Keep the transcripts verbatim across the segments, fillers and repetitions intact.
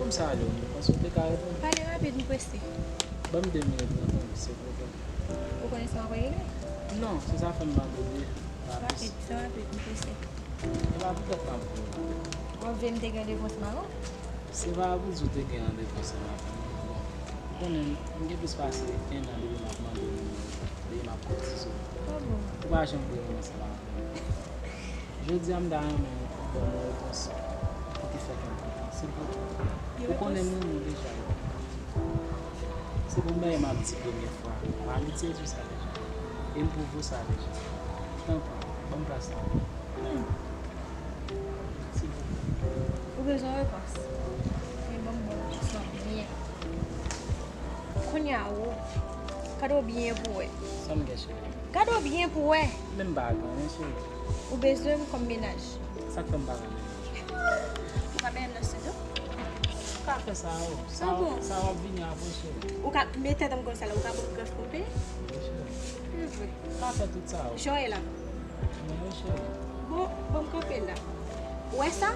M salye w, m panse w te ka reponn. Pale rapid, m prese. Ban m de minit nan, silvouplè. Ou konnen sa w ap regle? Non, se sa fè m mande w de rapid. Rapid, fè rapid, m prese. E pa poutèt m ap di w la. W ap vle m te gen randevou ansanm avè w? Se pa pou di w te gen randevou ansanm avè m. Bon, ou konnen, m gen plis pase en an depi m ap mande w nimewo w, depi m ap koutize w. Ah bon? Ou pa janm vle rele m ansanm avè m. Jodi a, m ta renmen ou ban m yon repons ki fèt anpil, silvouplè. Ou konnen m renmen w deja wi. Se pou bagay m ap di premye fwa. M abitye di w sa deja. E m pwouve w sa deja. Tanpri, ban m plas la. Hmm. Silvouplè. Ou bezwen repons? Wi, ban m bon repons lan byen. Kounye a, ou, gade w byen pou wè. Sa m gen, cheri? Gade w byen pou wè. Men m pa gen anyen, cheri. Ou bezwen m kòm mennaj? Sa k fè m pa gen mennaj? Ou ka mennen m nan estidyo? Ou ka fè sa, o. Sa, Ah bon? Sa w ap vini apre, cheri. Ou ka mete tèt ansanm konsa la, ou ka ban m grèf pou m peye? Wi, cheri. Se vre. Ou ka fè tout sa, o. Jan w ye la. Men wi, cheri. Bon, ban m kanpe la. Ou wè sa?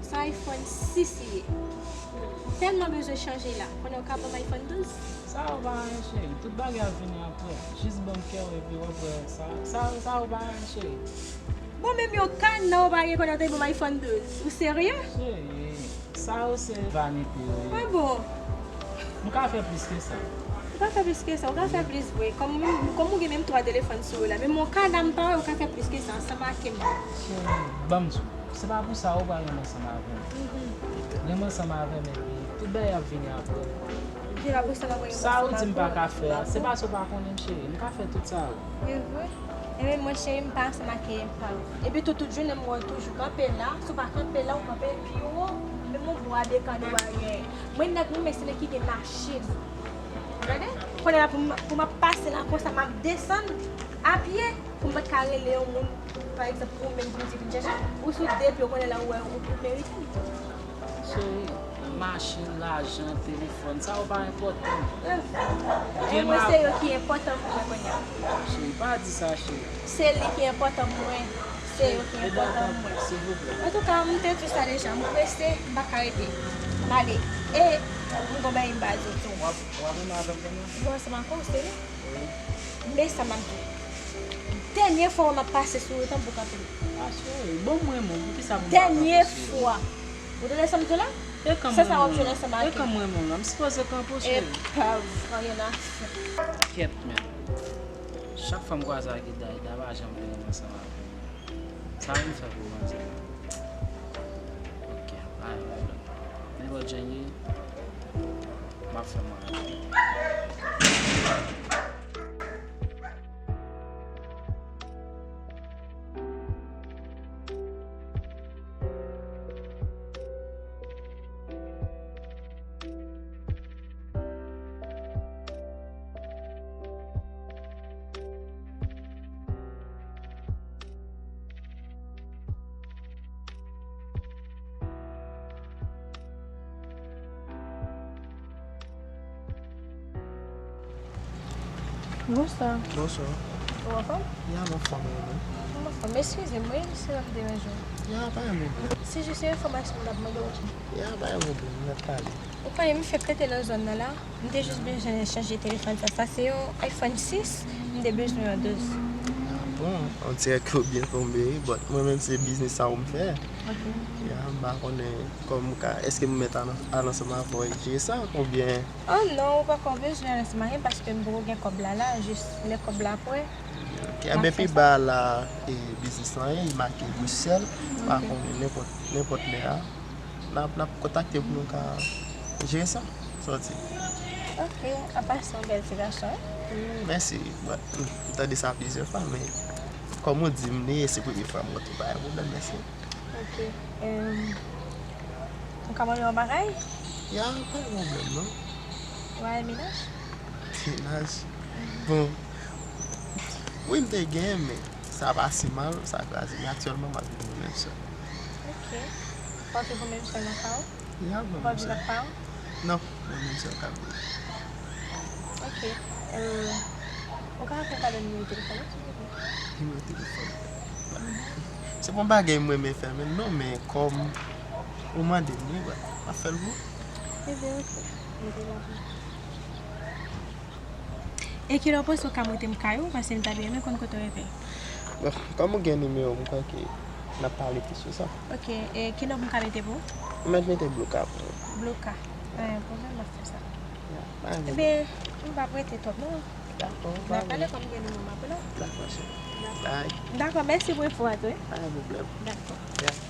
Sa iPhone sis li ye. M tèlman bezwen chanje la. Konnen w ka ban m iPhone douz? Sa yo pa anyen, cheri. Tout bagay ap vini apre. Jis ban m kè w epi w ap wè sa. Sa, sa yo pa anyen, cheri. Bon, menm yon kanna ou pa gen konnen w te ban m iPhone douz. Ou serye? Cheri, sa yo se vanite yo ye. Ah bon? M ka fè plis ke sa. Ou ka fè plis ke sa, ou ka fè plis vre. Kòm, kòm ou gen menm twa telefòn sou ou la, menm yon kanna m pa wè, ou ka fè plis ke sa, ansanm ak m. Cheri, ban m di w. Se pa pou sa ou pa renmen ansanm avè m. Renmen ansanm avè m epi tout bagay ap vini apre. Se pa pou sa m ap renmen Sa ou di m pa ka fè a, se paske ou pa konnen m, cheri. M ka fè tout sa yo. E vre? Ebyen, mwen, cheri, m pa ansanm ak pa w. Epi tou, tout jounen m wè w toujou kanpe la. Si w pa kanpe la, ou kanpe pi wo. Menm yon bwa de kanna ou pa gen. Mwen, nèg mwen, men se nèg ki gen machin. Gade, kounye a pou m, pou m ap pase la konsa, m ap desann a pye, pou m pa t ka rele yon moun, pa egzanp, ou menm pou di vin chèche m. Ou sou de pye, ou konnen la ou wè ou, ou merite m. Cheri, machin, lajan, telefòn, sa yo pa enpòtan. E mwen, se yo ki enpòtan pou mwen kounye a. Cheri, pa di sa, cheri. Se li ki enpòtan pou mwen. Se yo ki enpòtan pou mwen. Silvouplè. Antouka, m te di w sa deja, m prese, m pa ka rete. M ale. E m gon bagay m ba di w tou. W ap, w ap renmen avè m kounye a? Bon, se pa konsèy. Men sa m ap di w. Dènye fwa w m ap pase sou ou, tanpri kanpe. A, cheri, bon, mwen, mwen, poukisa pou m pa Dènye kanpe sou ou? Fwa. Ou tande sa m di w la? E kan Se sa w ap mwen, jwenn ansanm e ak kan li. Mwen, mwen, m sipoze kanpe w, cheri. Epa, anyen nan. Kèt, men. Chak fwa m kwaze ak Ida, Ida pa janm vle renmen ansanm avè m. Sa pou m fè pou manzè la? Ok, pa gen pwoblèm. Nenpòt jan l ye, m ap fè mwen avè l. Bonswa. Bonswa. Ou anfòm? Ya, m anfòm, e ou menm? M anfòm. Eskize m, wi, si m ap deranje w. Ya, pa gen pwoblèm. Se jis yon enfòmasyon m t ap mande w. Ya, pa gen pwoblèm, n ap pale. Ou konnen m fèk rete nan zòn nan la. M te jis bezwen chanje telefòn sa. Sa se yon iPhone sis, m te bezwen yon douz. Ah bon, on dirè ke w byen tonbe, wi, but mwen menm se biznis sa w m fè. Ok. Ya, m pa konnen kòm ou ka, èske m mèt al, al ansanm avè w e jere sa, oubyen? Oh non, ou poko bezwen al ansanm ak mwen paske m poko gen kòb la la, jis lè kòb la pwè. Ok, enben pi ba la, e, biznis lan ye, li make Brussels, m pa konnen, nenpòt, nenpòt lè a, n ap, n ap kontakte pou nou ka jere sa, sa w di. Ok, an pasan, bèl ti gason, wi. Mèsi, but, m tande sa plizyè fwa, men kòm ou di m li, e se premye fwa m wè w, pa gen pwoblèm, mèsi. Ok. Em, ou ka mande yon bagay? Ya, pa gen pwoblèm, non. Ou al mennaj? Mennaj? Bon. Wi, m te gen, men sa pa si mal, sa kraze. Men aktyèlman, m ap viv mwen menm sèl. Ok. Ou ap viv ou menm sèl nan kay ou? Ya, mwen Ou pa menm viv sèl. Ak pa ou? Non, mwen menm sèl k ap viv. Ok. Euh, ou ka fè kado nimewo telefòn ou, silvouplè? Nimewo telefòn. Se pa yon bagay mwen renmen fè menm non, men kòm ou mande m, wi, bwa. M ap fè l pou ou. Ebyen, oke. Mete la pou mwen. E kilè w panse w ka montre m kay ou, paske m ta byen renmen konn kote w rete. Bon, kòm ou gen nimewo m, m kwè ke n ap pale plis sou sa. Oke, e kilè w pou m ka mete pou ou? M mèt mete Bluka pou ou. Bluka. Pa gen pwoblèm, m ap fè sa. Ya, pa gen pwoblèm. Ebyen, m p ap rete twòp, non. Dakò, pa gen. N ap pale kòm gen nimewo m ap rele w. Dakò, cheri. Dakò. Bye. Dakò, mèsi pou enfo a tou, wi. Pa gen pwoblèm. Dakò. Ya.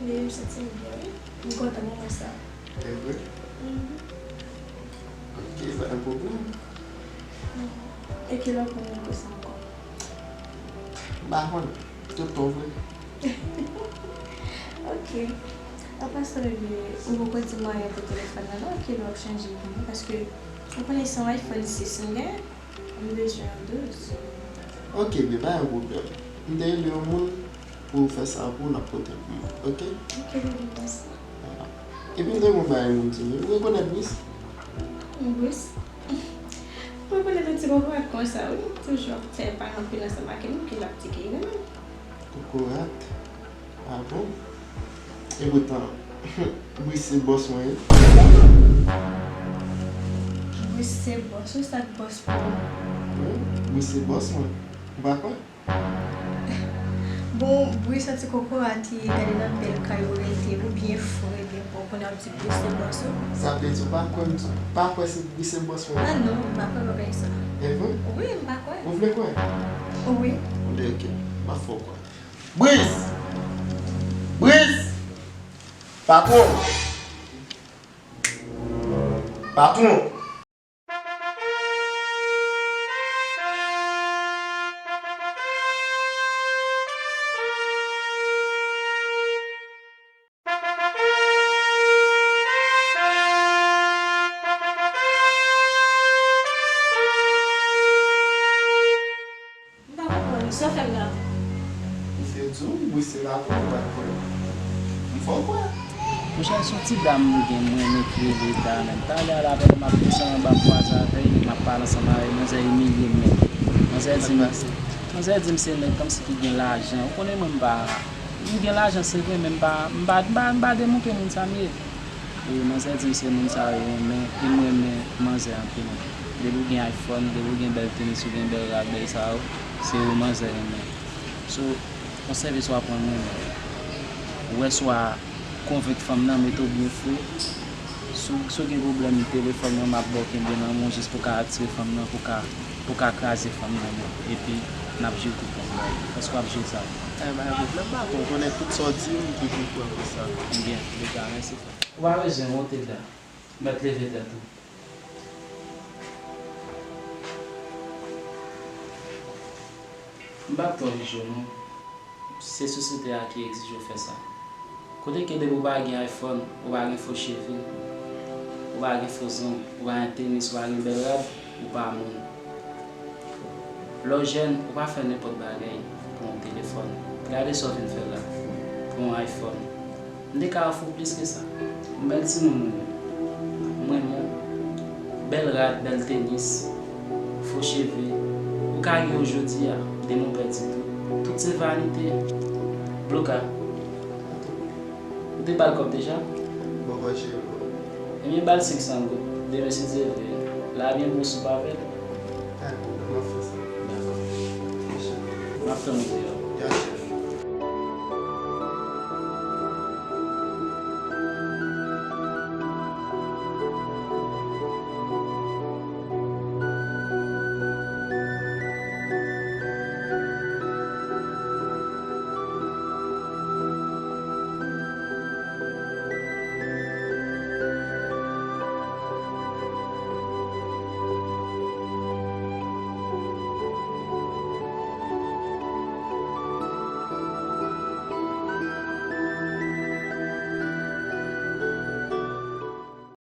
Bebe, m santi m byen, wi. M kontan moman sa. E vre? Mhm. Ok, pa gen pwoblèm. Mhm. E kilè w pou nou konsa ankò? M pa konn. Tout tan vre. Ok. An pasan, bebe, ou poko di m anyen pou telefòn nan, non? Kilè w ap chanje pou mwen? Paske ou konnen se yon iPhone sis m gen. M bezwen yon douz. Ok, bebe, pa gen pwoblèm. M te rele yon moun pou fè sa pou ou, l ap pote l pou mwen, ok? Ok, bebe, mèsi. Voilà. Epi m te gen yon bagay pou m di w, ou rekonèt Bris? Bris? Ou rekonèt yon ti kokorat konsa, wi. Toujou ap fè pale anpil ansanm ak yon moun ki l ap di ke li renmen m. Kokorat? Ah bon? Epoutan, Bris se bòs mwen, wi. Bris se bòs ou, sa k bòs pou ou? Wi, Bris se bòs mwen. Ou pa kwè? Bon, Bris santi kokorat li, gade nan bèl kay ou rete, ou byen fre, byen pwòp, kounye a w ap di Bris se bòs ou. Sa vle di ou pa kwè m, pa kwè se Bris se bòs mwen? Ah non, m pa kwè bagay sa. E vre? Wi, m pa kwè. Ou vle kwè? Wi. Ebyen, ok, m ap fè w kwè. Bris! Bris! Patwon! Patwon! M pa konprann, sa w fè m la? M te di w, Bris se patwon, ou pa t kwè. M fè w kwè. Monchè, se yon ti dam m gen, mwen met rele ta menm. Talè a la, pandan m ap desann anba, m kwaze avè l, m ap pale ansanm avè l, manzè imilye m menm. Manzè di m, manzè di m se nèg kòmsi ki gen lajan. Ou konnen mwen m pa, m gen lajan se vre, men m pa, m pa, m pa, m pa demontre moun sa m ye. E manzè di m se moun sa yo renmen, e m renmen manzè anpil. Depi w gen iPhone, depi w gen bèl tenis, ou gen bèl rad, bèl sa yo, se yo manzè renmen. So, yon sèvis w aprann mwen, ou wè swa konvenk fanm nan, mete w byen fre. Si w, si w gen pwoblèm telefòn nan, m ap ba w kenbe nan men w jis pou w ka atire fanm nan, pou w ka, pou w ka kraze fanm nan, non. Epi, n ap jere tout pwoblèm. Èske w ap jere sa? Eh, pa gen pwoblèm, pa konn, konnen tout sa w di, m toujou pran pou sa. Byen, dega, mèsi. Ou pa bezwen wonte, Da. Mèt leve tèt ou. M pa t twò jije w non. Se sosyete a ki egzije w fè sa. Kote ke depi w pa gen iPhone, ou pa gen fo cheve, ou pa gen fo zong, ou pa gen tenis, ou pa gen bèl rad, ou pa moun. Lè w jèn, ou pa fè nenpòt bagay pou yon telefòn. Gade sa w vin fè la. Yon iPhone. M te ka ofri w plis ke sa. M bèl timoun ou ye. M renmen w. Bèl rad, bèl tenis, fo cheve. Ou ka gen yo jodi a, demen w pèdi tou. Tout se vanite. Bluka, ou te ba l kòb deja? Bon, mwen cheri. Ebyen, ba l senk san goud. Demen, si Dye vle, l a byen bon soupe avè l. Dakò, m ap fè sa. Dakò. M ap tann ou deyò.